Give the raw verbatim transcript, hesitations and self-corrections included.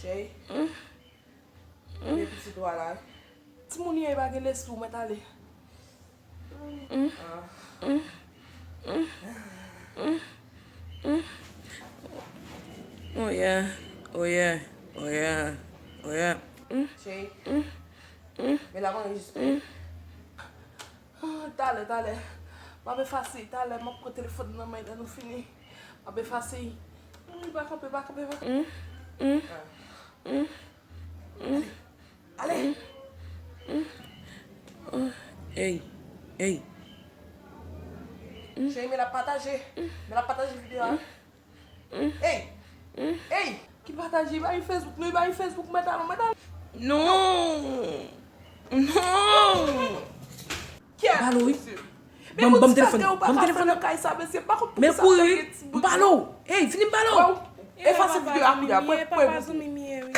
Cheri. Men pitit ou a la. Timoun yo pa gen lespri, ou mèt ale. Ah. Oh yeah, oh yeah, oh yeah, oh yeah. Cheri. Men la mwen jis. Ah, talè, talè. M ap efase, talè, m ap pran telefòn nan men lè nou fini. M ap efase. Wi, pa kanpe, pa kanpe, pa kanpe. Ale. Ey, ey. Cheri, men l ap pataje. Men l ap pataje videyo a. Ey! Ey! Ki pataje, ba yon Facebook, nou ba yon Facebook, mèt alon, mèt alon. Non! Non! Kè, mesye. Ban m, ban m telefòn, ban m telefòn nan. Kay sa, mesye, pa konn poukisa sa gen ti bout. M ba l ou. Ey, vini m ba l ou. Efase videyo a kounye a, mwen, mwen.